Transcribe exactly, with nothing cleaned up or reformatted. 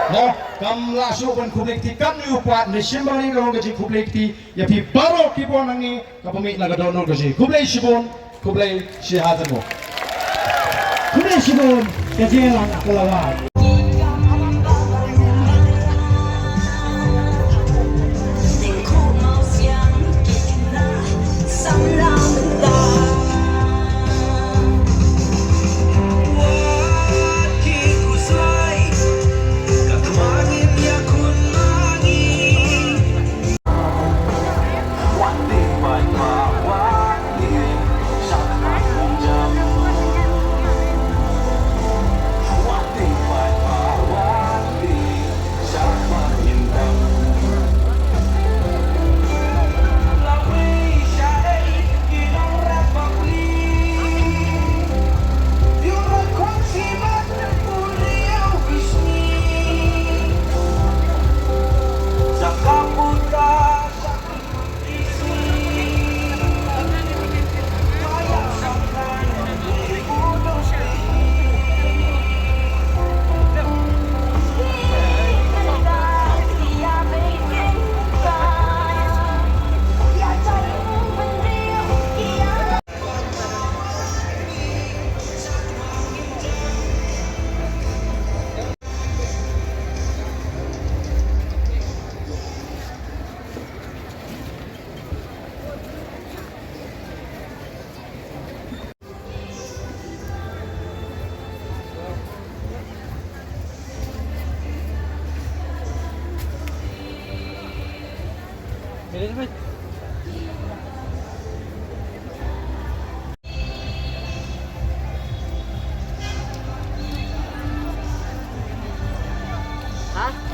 Ho, kam lah shuh ban khublei kti katne u pat, ne shim bang ïa ka jingkhublei kti ïa phi baroh ki bun nangne, kaba mih na ka dohnud ka jong ngi. Khublei shibun, khublei shihajar mo. Khublei shibun, ka jingïalang ka la wan. Ha?